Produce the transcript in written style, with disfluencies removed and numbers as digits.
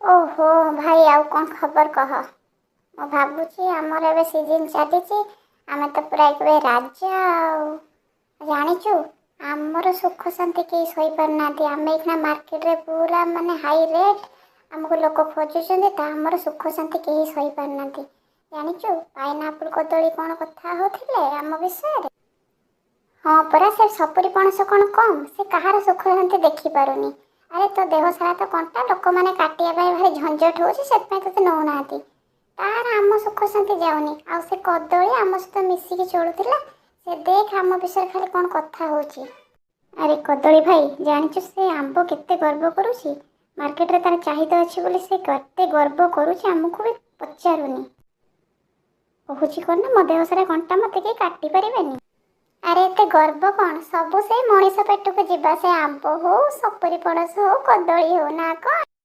ଓହୋ ଭାଇ, ଆଉ କ'ଣ ଖବର କହ। ମୁଁ ଭାବୁଛି ଆମର ଏବେ ସିଜିନ୍ ଚାଲିଛି, ଆମେ ତ ପୁରା ଏବେ ରାଜା। ଆଉ ଜାଣିଛୁ, ଆମର ସୁଖ ଶାନ୍ତି କେହି ସହିପାରୁନାହାନ୍ତି। ଆମେ ଏଇଖିଣା ମାର୍କେଟରେ ପୁରା ମାନେ ହାଇ ରେଟ୍, ଆମକୁ ଲୋକ ଖୋଜୁଛନ୍ତି ତ ଆମର ସୁଖ ଶାନ୍ତି କେହି ସହିପାରୁନାହାନ୍ତି। ଜାଣିଛୁ, ପାଇନାପଲ୍ କଦଳୀ କ'ଣ କଥା ହେଉଥିଲେ ଆମ ବିଷୟରେ। ହଁ ପରା, ସେ ସପୁରୀ ପଣସ କ'ଣ କମ୍? ସେ କାହାର ସୁଖ ଶାନ୍ତି ଦେଖିପାରୁନି। ଆରେ, ତୋ ଦେହ ସାରା ତ କଣ୍ଟା, ଲୋକମାନେ କାଟିବା ପାଇଁ ଭାରି ଝଞ୍ଝଟ ହେଉଛି, ସେଥିପାଇଁ ତୋତେ ନେଉନାହାନ୍ତି। ତାର ଆମ ସୁଖ ଶାନ୍ତି ଯାଉନି। ଆଉ ସେ କଦଳୀ ଆମ ସହିତ ମିଶିକି ଚଳୁଥିଲା, ସେ ଦେଖ ଆମ ବିଷୟରେ ଖାଲି କ'ଣ କଥା ହେଉଛି। ଆରେ କଦଳୀ ଭାଇ, ଜାଣିଛୁ ସେ ଆମ୍ବ କେତେ ଗର୍ବ କରୁଛି? ମାର୍କେଟରେ ତାର ଚାହିଦା ଅଛି ବୋଲି ସେ କେତେ ଗର୍ବ କରୁଛି, ଆମକୁ ବି ପଚାରୁନି। କହୁଛି କ'ଣ ନା, ମୋ ଦେହ ସାରା କଣ୍ଟା, ମୋତେ କେହି କାଟି ପାରିବେନି। ଆରେ, ଏତେ ଗର୍ବ କ'ଣ? ସବୁ ସେଇ ମଣିଷ ପେଟକୁ ଯିବା, ସେ ଆମ୍ବ ହଉ, ସପୁରୀ ପଣସ ହଉ, କଦଳୀ ହଉ ନା କ'ଣ?